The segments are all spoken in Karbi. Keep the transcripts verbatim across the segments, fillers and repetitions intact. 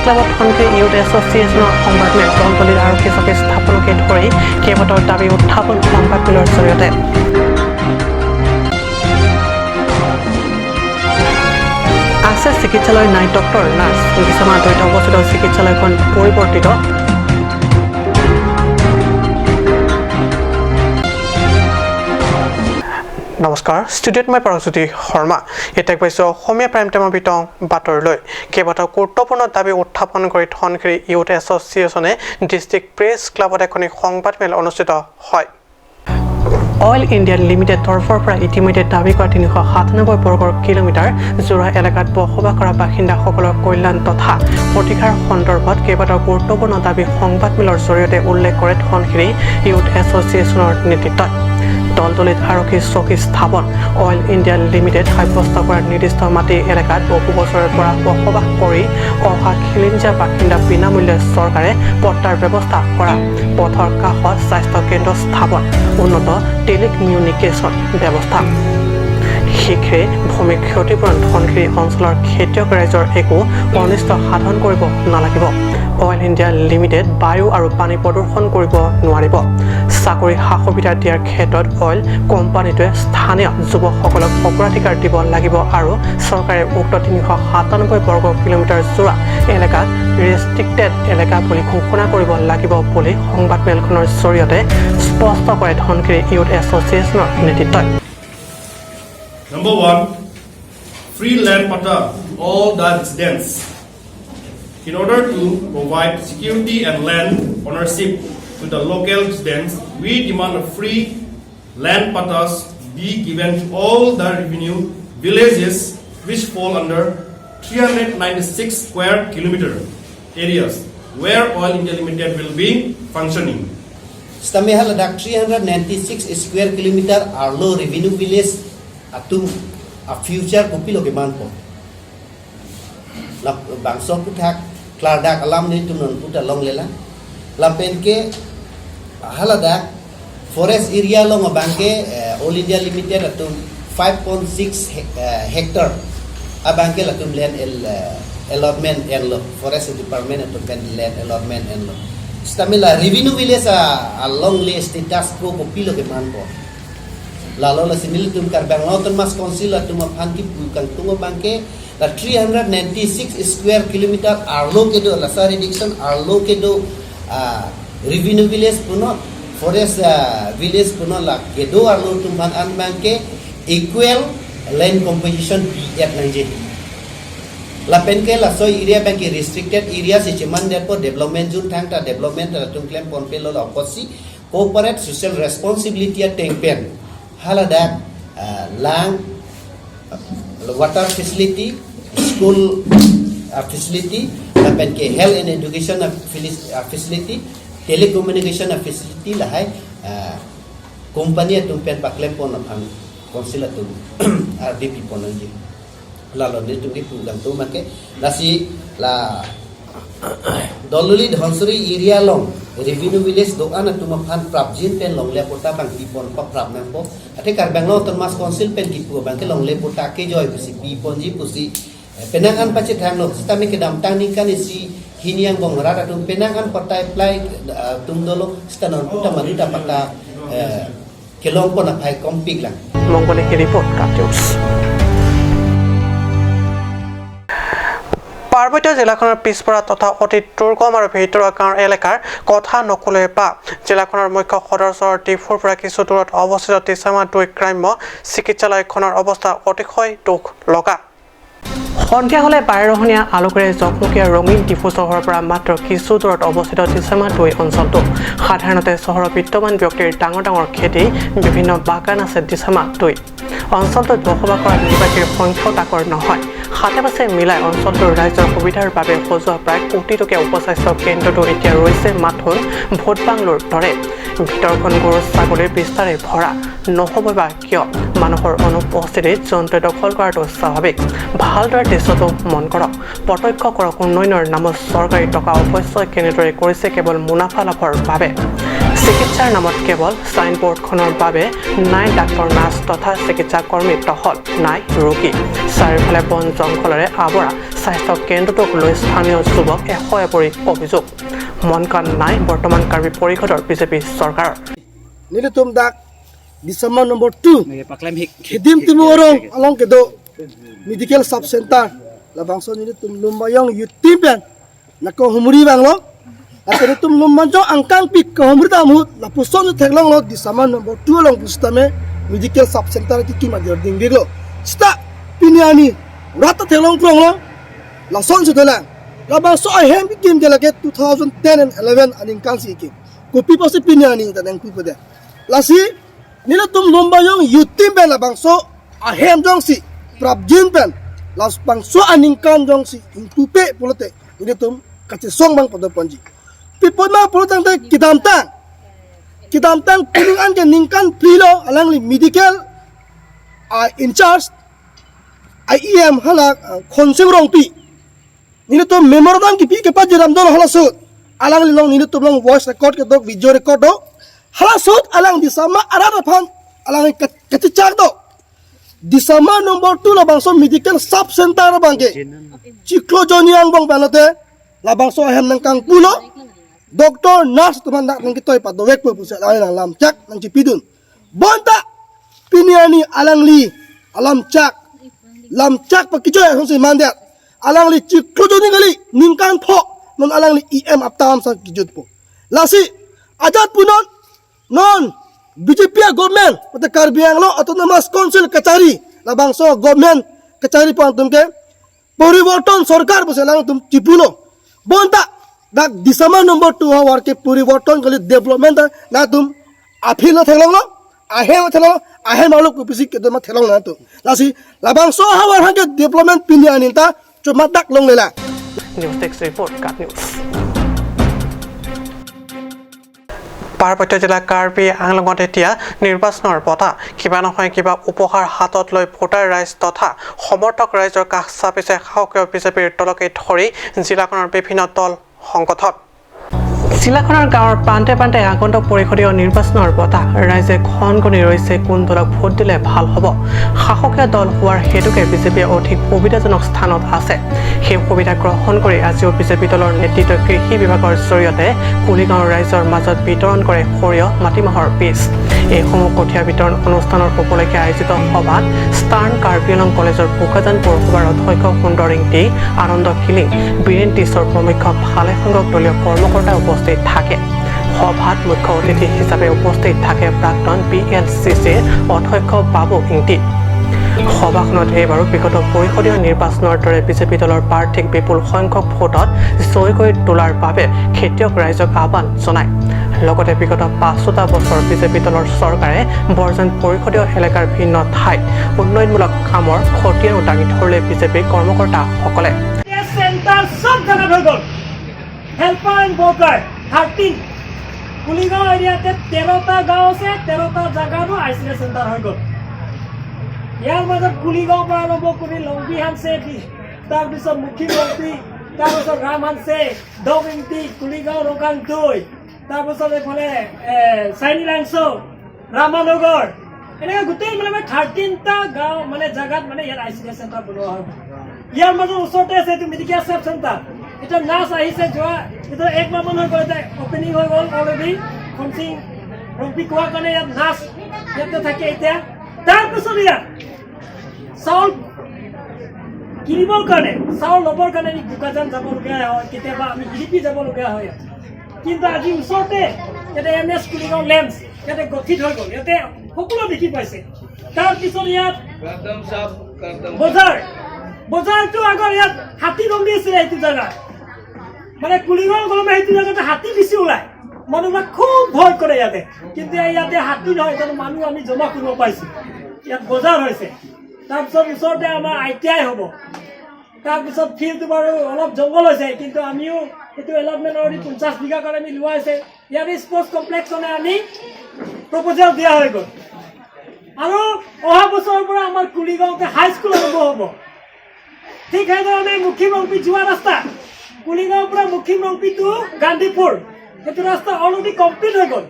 ক্লাবত ধনশিৰি ইউথ এছ'চিয়েশ্যনৰ সংবাদমেল। দল দলিত আৰক্ষী চকী স্থাপনকে ধৰি কেইবাটাও দাবী উত্থাপন সংবাদমেলৰ জৰিয়তে। আছে চিকিৎসালয়, নাই ডক্টৰ, নাৰ্ছ। ডিচেম্বৰ দুইত অৱস্থিত চিকিৎসালয়খন পৰিৱৰ্তিত। নমস্কাৰ, ষ্টুডিঅ'ত মই পৰাগজ্যোতি শৰ্মা। এতিয়া পাইছো অসমীয়া প্ৰাইম টাইমৰ বিতং বাতৰিলৈ। কেইবাটাও গুৰুত্বপূৰ্ণ দাবী উত্থাপন কৰি ধনশিৰি ইউথ এছ'চিয়েশ্যনে ডিষ্ট্ৰিক্ট প্ৰেছ ক্লাবত এখনি সংবাদমেল অনুষ্ঠিত হয়। অইল ইণ্ডিয়া লিমিটেড তৰফৰ পৰা ইতিমধ্যে দাবী কৰা তিনিশ সাতানব্বৈ বৰ্গ কিলোমিটাৰ জোৰা এলেকাত বসবাস কৰা বাসিন্দাসকলৰ কল্যাণ তথা অধিকাৰ সন্দৰ্ভত কেইবাটাও গুৰুত্বপূৰ্ণ দাবী সংবাদমেলৰ জৰিয়তে উল্লেখ কৰে ধনশিৰি ইউথ এছ'চিয়েশ্যনৰ নেতৃত্বই। দল দলিত আৰক্ষী চকী স্থাপন, অইল ইণ্ডিয়া লিমিটেড সাব্যস্ত কৰা নিৰ্দিষ্ট মাটি এলেকাত বহু বছৰৰ পৰা বসবাস কৰি অহা খিলঞ্জীয়া বাসিন্দা বিনামূল্যে চৰকাৰে পট্টাৰ ব্যৱস্থা কৰা, পথৰ কাষত স্বাস্থ্য কেন্দ্ৰ স্থাপন, উন্নত টেলিকমিউনিকেশ্যন ব্যৱস্থা। শীঘ্ৰে ভূমি ক্ষতিপূৰণ ধনশিৰি অঞ্চলৰ খেতিয়ক ৰাইজৰ একো অনিষ্ট সাধন কৰিব নালাগিব। অইল ইণ্ডিয়া লিমিটেড বায়ু আৰু পানী প্ৰদূষণ কৰিব নোৱাৰিব। চাকৰি সা সুবিধা দিয়াৰ ক্ষেত্ৰত অইল কোম্পানীটোৱে স্থানীয় যুৱকসকলক অগ্ৰাধিকাৰ দিব লাগিব আৰু চৰকাৰে উক্ত তিনিশ সাতানব্বৈ বৰ্গ কিলোমিটাৰ জোৰা এলেকাক ৰেষ্ট্ৰিক্টেড এলেকা বুলি ঘোষণা কৰিব লাগিব বুলি সংবাদমেলখনৰ জৰিয়তে স্পষ্ট কৰে ধনশিৰি ইউথ এছ'চিয়েশ্যনৰ নেতৃত্বই। Number one, free land patta to all the residents. In order to provide security and land ownership to the local residents, we demand a free land pattas be given to all the revenue villages which fall under three hundred ninety-six square kilometer areas where Oil India Limited will be functioning. Sitame haladak three hundred ninety-six square kilometer arlo revenue village atum a future kopilo kemanpo. Lap bangso aputhak klardak alam nelitum nonputa longlelang. Lapen ke haladak forest area along abangke, eh, Oil India Limited atum five point six hec-, eh, hectare abangke latum land el-, eh, allotment enlo, forest department atum pen land allotment enlo. Sitame la revenue village a, alongle status quo kopilo kemanpo. Lalo lasi nelitum Karbi Anglong Autonomous Council atum aphan kipu kangtung abangke la three hundred ninety-six square kilometer arlo kedo, laso jurisdiction arlo kedo, ah, revenue village punon, forest, ah, village punon, la kedo arlo atum aphan an abangke equal land composition pi-et nangji. Lapen ke laso area abangke restricted area si chemandetpo, development zone thangta development latum klemponpelo, la apotsi corporate social responsibility ateng pen haladak, ah, lang, ah, water facility, school, ah, facility, lapen ke health and education, ah, fili-, ah, facility, telecommunication, ah, facility lahai, ah, company atum pen paklempon aphan council atum R D P pon nangji. Lalo nelitum kipu kangtung abangke, lasi la Dololi Dhonsiri area along revenue village do-an atum aphan prapjin pen longle patta abang pipon paprap nangpo. Athe Karbi Anglong Autonomous Council pen kipu abangke longle patta kejoi pusi piponji pusi, eh, penang an pachethanglo. Sitame kedamtang ningkan isi hini angbong rat atum penang an patta apply, eh, atum dolo, sita nonputa maduta patta, eh, kelongpon aphai kompiklang. Mongkone ki report, Kap News. পাৰ্বত্য জিলাখনৰ পিছপৰা তথা অতি দুৰ্গম আৰু ভিতৰুৱা গাঁৱৰ এলেকাৰ কথা নকলেই পাপ। জিলাখনৰ মুখ্য সদৰ চহৰ ডিফুৰ পৰা কিছু দূৰত অৱস্থিত দিছামা দুই গ্ৰাম্য চিকিৎসালয়খনৰ অৱস্থা অতিশয় দুখ লগা। সন্ধিয়া হ'লে বাৰেৰহণীয়া আলোকেৰে জকমকীয়া ৰঙীন ডিফু চহৰৰ পৰা মাত্ৰ কিছু দূৰত অৱস্থিত দিছামা দুই অঞ্চলটো। সাধাৰণতে চহৰৰ বিত্তবান ব্যক্তিৰ ডাঙৰ ডাঙৰ খেতি, বিভিন্ন বাগান আছে দিছামা দুই। অঞ্চলটোত বসবাস কৰা নিবাসীৰ সংখ্যাও তাকৰ নহয়। সাতে পাছে মিলাই অঞ্চলটোৰ ৰাইজৰ সুবিধাৰ বাবে সজোৱা প্ৰায় কোটি টকীয়া উপস্বাস্থ্য কেন্দ্ৰটো এতিয়া ৰৈছে মাথোন ভূত বাংলোৰ দৰে। ভিতৰখন গৰু ছাগলীৰ বিস্তাৰে ভৰা। নহ'ব বা কিয়? মানুহৰ অনুপস্থিতিত জন্তুৱে দখল কৰাটো স্বাভাৱিক। ভালদৰে দৃশ্যটো মন কৰক, প্ৰত্যক্ষ কৰক। উন্নয়নৰ নামত চৰকাৰী টকা অপচয় কেনেদৰে কৰিছে কেৱল মুনাফা লাভৰ বাবে। চিকিৎসাৰ নামত কেৱল ছাইনবোৰ্ডখনৰ বাবে নাই ডাক্তৰ, নাৰ্ছ তথা চিকিৎসা কৰ্মী, টহল নাই ৰোগী। চাৰিওফালে বন জংঘলৰে আৱৰা স্বাস্থ্য কেন্দ্ৰটোক লৈ স্থানীয় যুৱক এশ এপৰি অভিযোগ। মন কাণ নাই বৰ্তমান কাৰ্বি পৰিষদৰ বিজেপি চৰকাৰৰ। Nelitum dak Disama number two, Nge paklem hik. Khidim Timung Arong along kedo medical sub center, labangso nelitum Lumbajong youth team pen nangkehumri abang lo. Lapen nelitum Lumbajong angkang pik kehumri dam ahut lapuson theklonglo, Disama number two along pusitame medical sub center kekim adir dingding lo. Seta pini arni rat ta theklong krong lo. Lason sudah lang. Labangso ahem kekim ke lake two thousand ten and eleven aningkan si kekim. Kopi pusi pini arni ta nangpipo de. Lasi nelitum Lumbajong youth team pen labangso ahem jongsi prapjin pen labangso aningkan jongsi ingpupe pulote nelitum kachesong abang pado ponji. Pi apot ma pulo tangte kedamtang, kedamtang kuning an ke ningkan phli lo, alangli medical a in charge a E M hala, ah, Khonsing Rongpi. Nelitum memorandum kipi kepajir dam dolo, halaso ahut alangli along nelitum along voice record kedo, video record do. Halaso ahut alang Disama arat aphan alang kat-, kachechak do. Disama number two labangso medical sub center abang ke chiklo joni angbong pen lote labangso ahem nangkangpu lo. Doctor, nurse atum aphan dak nangketoi padovekpo pusi alangli nanglamchak nangchipidun. Bonta pini arni alangli alamchak, lamchak pakijoi asonsi mandet. Alangli chiklo joni kali, ningkan pho, non alangli E M apta amsa kijutpo. Lasi ajat punon, non B J P a government, mate Karbi Anglong Autonomous Council kachari, labangso government kachari aphan atum ke poriborton sorkar pusi alangtum chipulo. Bonta dak Disama number two havar ke poriborton kali, development ta nangtum aphi lo theklonglo, ahem theklonglo, ahem alok pusi kedo ma theklong nangtum. Lasi labangso havar hangke development pini arni ta chuma dak longlelang. News Desk Report, KAT News. পাৰ্বত্য জিলা কাৰ্বি আংলঙত এতিয়া নিৰ্বাচনৰ বতাহ। কিবা নহয় কিবা উপহাৰ হাতত লৈ ভোটাৰ ৰাইজ তথা সমৰ্থক ৰাইজৰ কাষ চাপিছে শাসকীয় বিজেপিৰ দলকে ধৰি জিলাখনৰ বিভিন্ন দল সংগঠন। জিলাখনৰ গাঁৱৰ প্ৰান্তে প্ৰান্তে আগন্তুক পৰিষদীয় নিৰ্বাচনৰ বতাহ। ৰাইজে ক্ষণ গণি ৰৈছে কোন দলক ভোট দিলে ভাল হ'ব। শাসকীয় দল হোৱাৰ হেতুকে বিজেপিয়ে অধিক সুবিধাজনক স্থানত আছে। সেই সুবিধা গ্ৰহণ কৰি আজিও বিজেপি দলৰ নেতৃত্বই কৃষি বিভাগৰ জৰিয়তে কুলিগাঁৱৰ ৰাইজৰ মাজত বিতৰণ কৰে সৰিয়হ, মাটিমাহৰ বীজ। এইসমূহ কঠীয়া বিতৰণ অনুষ্ঠানৰ উপলক্ষে আয়োজিত সভাত ষ্টাৰ্ণ কাৰ্বি আংলং কলেজৰ বোকাজান পৌৰসভাৰ অধ্যক্ষ সুন্দৰ ইংতি, আনন্দ কিলিং, বীৰেণ টিছৰ প্ৰমুখ্য ভালেসংখ্যক দলীয় কৰ্মকৰ্তা উপস্থিত থাকে। সভাত মুখ্য অতিথি হিচাপে উপস্থিত থাকে প্ৰাক্তন পি এল চি চিৰ অধ্যক্ষ বাবু ইংতি। সভাখনত এইবাৰো বিগত পৰিষদীয় নিৰ্বাচনৰ দৰে বিজেপি দলৰ প্ৰাৰ্থীক বিপুল সংখ্যক ভোটত জয় কৰি তোলাৰ বাবে খেতিয়ক ৰাইজক আহ্বান জনায়। লগতে বিগত পাঁচোটা বছৰ বিজেপি দলৰ চৰকাৰে বৰজান পৰিষদীয় এলেকাৰ ভিন্ন ঠাইত উন্নয়নমূলক কামৰ খতিয়ানো দাঙি ধৰিলে বিজেপিৰ কৰ্মকৰ্তাসকলে। চেণ্টাৰ চব জেগাত হৈ গ'ল। Helper and worker thirteen. Kuligaon এৰিয়াতে তেৰটা গাঁও আছে, তেৰটা জাগাতো I C D S centre হৈ গ'ল। ইয়াৰ মাজত কুলিগাঁৱৰ পৰা আৰম্ভ কৰি লংবিহান চে দি, তাৰপিছত মুখী মন্ত্ৰী, তাৰপিছত ৰামহান চে, দবিংটি, কুলিগাঁও, ৰকাংটৈ, তাৰপিছত এইফালে, এ, চাইনি লাংচ', ৰামানগৰ, এনেকে গোটেই মানে, মানে থাৰ্টিনটা গাঁও মানে জাগাত মানে ইয়াত I C D S centre বনোৱা হয়। ইয়াৰ মাজত ওচৰতে আছে এইটো মেডিকেল চাব চেণ্টাৰ। এতিয়া নাৰ্ছ আহিছে, যোৱা এতিয়া এক মাহ মান হৈ গ'ল, এতিয়া অপেনিং হৈ গ'ল অলৰেডি। খনসিং ৰংপি কোৱাৰ কাৰণে ইয়াত নাৰ্ছ ইয়াতে থাকে এতিয়া। তাৰপিছত ইয়াত চাউল কিনিবৰ কাৰণে, চাউল ল'বৰ কাৰণে আমি বোকাজান যাবলগীয়া হয়, কেতিয়াবা আমি হিৰিপি যাবলগীয়া হয়। কিন্তু আজি ওচৰতে ইয়াতে এম এছ কুলিগাঁও লেম্পছ ইয়াতে গঠিত হৈ গ'ল, ইয়াতে সকলো দেখি পাইছে। তাৰপিছত ইয়াত বজাৰ, বজাৰটো আগৰ ইয়াত হাতী দণ্ডি আছিলে এইটো জেগাত, মানে কুলিগাঁও গ'লে সেইটো জেগাতে হাতী বেছি ওলায়, মানুহবিলাক খুব ভয় কৰে ইয়াতে। কিন্তু ইয়াতে হাতী নহয়, তাতে মানুহ আমি জমা কৰিব পাইছো, ইয়াত বজাৰ হৈছে। তাৰপিছত ওচৰতে আমাৰ আই টি আই হ'ব। তাৰপিছত ফিল্ডটো বাৰু অলপ জংঘল হৈছে, কিন্তু আমিও এইটো এলটমেণ্ট অলৰেডি পঞ্চাছ বিঘা কাৰণে আমি লোৱা হৈছে। ইয়াত স্পৰ্টছ কমপ্লেক্সখনে আমি প্ৰপ'জেল দিয়া হৈ গ'ল। আৰু অহা বছৰৰ পৰা আমাৰ কুলিগাঁৱতে হাইস্কুল আৰম্ভ হ'ব। ঠিক সেইধৰণে মুখী ৰংপি যোৱা ৰাস্তা, কুলিগাঁৱৰ পৰা মুখী ৰংপি টু গান্ধীপুৰ, সেইটো ৰাস্তা অলৰেডি কমপ্লিট হৈ গ'ল।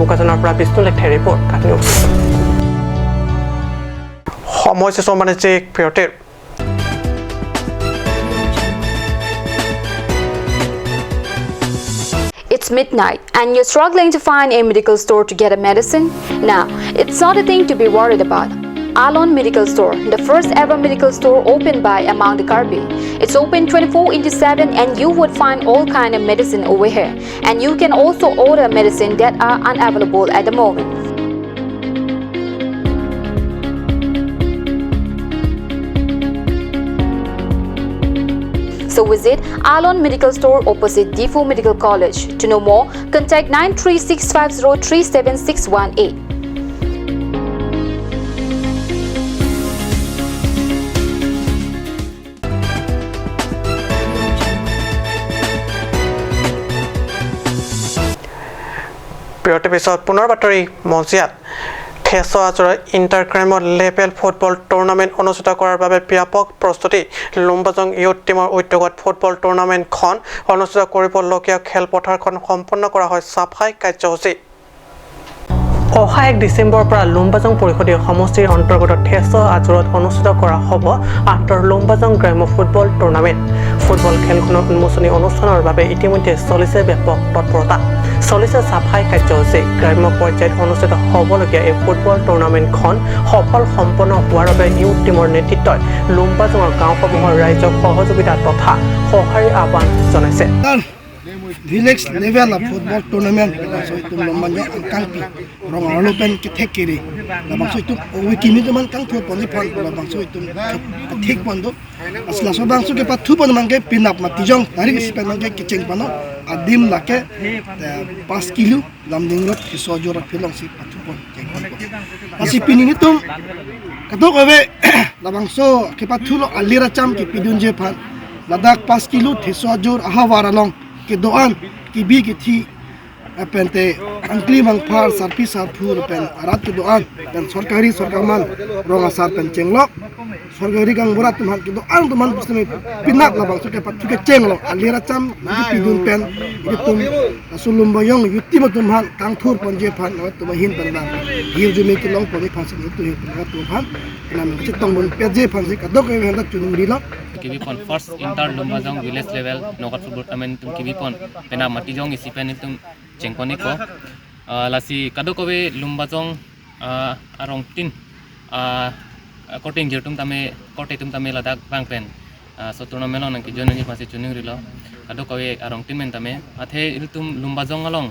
বোকাজানৰ পৰা বিষ্ণু লেকথেৰ ৰিপৰ্ট, কাট নিউজ। সময় শেষ মানে চেক পিয়তেৰ। It's midnight and you're struggling to find a medical store to get a medicine? Now, it's not a thing to be worried about. Alon Medical Store, the first ever medical store opened by among the Karbi. It's open twenty-four into seven and you would find all kind of medicine over here. And you can also order medicine that are unavailable at the moment. So visit Alon Medical Store opposite Diphu Medical College. To know more, contact nine three six five zero three seven six one eight. বিৰতিৰ পিছত পুনৰ বাতৰি মজিয়াত। থেছ আজোৰত ইণ্টাৰ গ্ৰাম্য level football tournament অনুষ্ঠিত কৰাৰ বাবে ব্যাপক প্ৰস্তুতি। লুম্বাজং ইউথ টিমৰ উদ্যোগত ফুটবল টুৰ্ণামেণ্টখন অনুষ্ঠিত কৰিবলগীয়া খেলপথাৰখন সম্পন্ন কৰা হয় চাফাই কাৰ্যসূচী। অহা এক ডিচেম্বৰৰ পৰা লুম্বাজং পৰিষদীয় সমষ্টিৰ অন্তৰ্গত থেছ আজোৰত অনুষ্ঠিত কৰা হ'ব আন্তঃ লুম্বাজং গ্ৰাম্য ফুটবল টুৰ্ণামেণ্ট। ফুটবল খেলখনৰ উন্মোচনী অনুষ্ঠানৰ বাবে ইতিমধ্যে চলিছে ব্যাপক তৎপৰতা। চলিছে চাফাই কাৰ্যসূচী। গ্ৰাম্য পৰ্যায়ত অনুষ্ঠিত হ'বলগীয়া এই ফুটবল টুৰ্ণামেণ্টখন সফল সম্পন্ন হোৱাৰ বাবে ইউথ টিমৰ নেতৃত্বই লুম্বাজঙৰ গাঁওসমূহৰ ৰাইজক সহযোগিতা তথা সঁহাৰি আহ্বান জনাইছে। Village level a football tournament, so itum Lombanjo angkangpi rong arlo pen kethek kere. Labangso itum owi kimi teman kangthur ponji phan, labangso itum kethek pon do. Asla so bangso kepathu pon mangke pinap Matijong tarik isi pen mangke kecheng pano adim lake, eh, pas kilo Lumding Road Theso Ajor aphi alongsi pathu pon keng pon. Lasi pini nelitum kadokave labangso kepathu lo alir acham kepidunji aphan ladak pas kilo Theso Ajor ahavar along kedo-an kebi kethi, eh, pente angkri mangphar sarpi sarpo lapen arat kedo-an pen sorkari sorkarman rong asar pen chenglok, sorkari gaonbura atum aphan kedo-an atum aphan pusitame pinap labangso kepathu kecheng lo alir acham kepidun pen itum laso Lombanjong youth team atum aphan kangthur ponji aphan nangtum ahin pen lang hirjume kelong ponji aphansi nangtum ahin pen nangtum aphan nang chetong pon peji aphansi kadokave aphanta choningrilo. Kebi pon first inter Lombanjong village level knockout football tournament itum kebi pon penap Matijong isi pen itum chengpon ikpo. Ah, lasi kadokave Lombanjong, ah, arongtin, ah, korte ingjir atum tame, korte atum tame ladak bang pen, ah, laso tournament along nangkejoin nangji aphansi choningrilo. Kadokave arongtin men tame, athe ilitum Lombanjong along,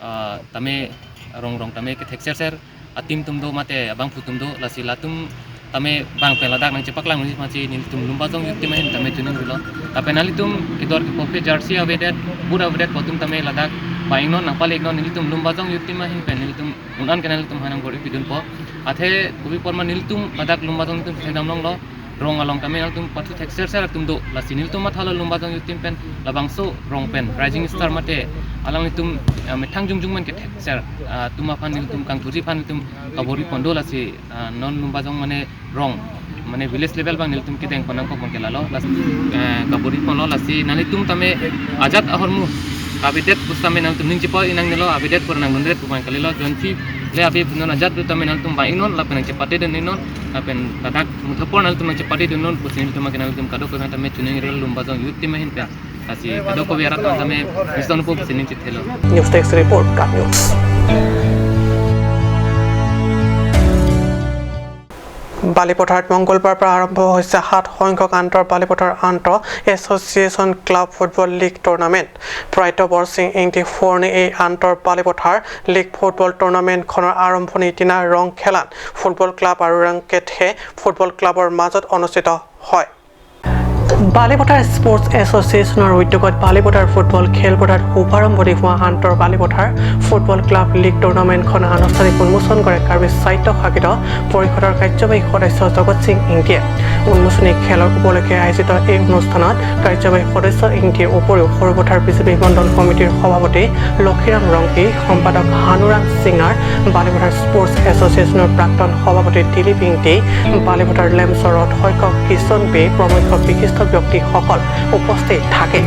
ah, tame rong rong tame kethek ser ser a-team atum do mate abangphu atum do, lasi latum tame bang pen ladak nangchepaklang nangji aphansi nelitum Lombanjong youth team ahin tame choningrilo. Lapen nanglitum kedor kepho aphi jersey avedet, boot avedet pu atum tame ladak ba-ingnon nangpale-iknon, nelitum Lombanjong youth team ahin pen nelitum un-an ke nanglitum aphan nangbor-i pidunpo. Athe kopi apot ma nelitum ladak Lombanjong atum thekdam longlo, rong along tame nangtum pathu thek ser ser atum do, lasi nelitum mathalo Lombanjong youth team pen labangso rong pen rising star mate alanglitum, eh, methang jongjong men kethek ser, ah, atum aphan nelitum kangthurji aphan nelitum kabor-i pon do, lasi, ah, non Lombanjong mane rong mane village level bang nelitum kedeng pon nangkok bang ke lalo, lasi, eh, kabor-i ponlo, lasi nanglitum tame ajat ahormu kavedet pusitame nangtum ning chepa-i nangnelo, avedet pura nangdundet pu bang kalilo, join fee le ave pu non ajat do tame nangtum ba-ingnon lapen nangchepate dun-iknon lapen ladak muthapor nangtum nangchepate dun-iknon pusi nelitum ke nangtum kadokave tame choningrilo Lombanjong youth team ahin pen. Lasi kadokave arat tame bisong po pusi ning chethelo. News Desk Report, Kat News. বালিপথাৰত মংগলবাৰৰ পৰা আৰম্ভ হৈছে সাত সংখ্যক আন্তঃ বালিপথাৰ আন্তঃ association club football league tournament. প্ৰয়াত বৰসিং ইংতি সোঁৱৰণী এই আন্তঃ বালিপথাৰ লীগ ফুটবল টুৰ্ণামেণ্টখনৰ আৰম্ভণিৰ দিনা ৰং খেলাত ফুটবল ক্লাব আৰু ৰংকেথে ফুটবল ক্লাবৰ মাজত অনুষ্ঠিত হয়। বালিপথাৰ স্পৰ্টছ এছ'চিয়েশ্যনৰ উদ্যোগত বালিপথাৰ ফুটবল খেলপথাৰত শুভাৰম্ভণি হোৱা আন্তঃ বালিপথাৰ ফুটবল ক্লাব লীগ টুৰ্ণামেণ্টখন আনুষ্ঠানিক উন্মোচন কৰে কাৰ্বি স্বায়ত্তশাসিত পৰিষদৰ কাৰ্যবাহী সদস্য জগত সিং ইংতিয়ে। উন্মোচনী খেলৰ উপলক্ষে আয়োজিত এই অনুষ্ঠানত কাৰ্যবাহী সদস্য ইংতিৰ উপৰিও সৰুপথাৰ বিজেপি মণ্ডল সমিতিৰ সভাপতি লক্ষীৰাম ৰংপী, সম্পাদক হানুৰাম সিঙাৰ, বালিপথাৰ স্পৰ্টছ এছ'চিয়েশ্যনৰ প্ৰাক্তন সভাপতি দিলীপ ইংতি, বালিপথাৰ লেমছৰ অধ্যক্ষ কিষণ বে প্ৰমুখ্য বিশিষ্ট ব্যক্তিসকল উপস্থিত থাকে।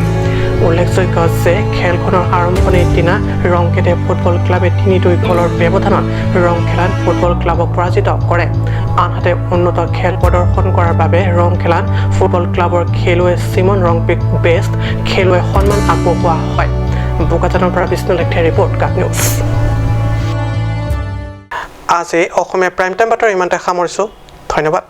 উল্লেখযোগ্য যে খেলখনৰ আৰম্ভণিৰ দিনা ৰংকেতে ফুটবল ক্লাবে তিনি দুই গ'লৰ ব্যৱধানত ৰংখেলান ফুটবল ক্লাবক পৰাজিত কৰে। আনহাতে উন্নত খেল প্ৰদৰ্শন কৰাৰ বাবে ৰংখেলান ফুটবল ক্লাবৰ খেলুৱৈ চিমন ৰংপিক বেষ্ট খেলুৱৈ সন্মান আগবঢ়োৱা হয়। বোকাজানৰ পৰা বিষ্ণু লেকথেৰ ৰিপৰ্ট, কাক নিউজ। আজি অসমীয়া প্ৰাইম টাইম বাতৰি ইমানতে সামৰিছো। ধন্যবাদ।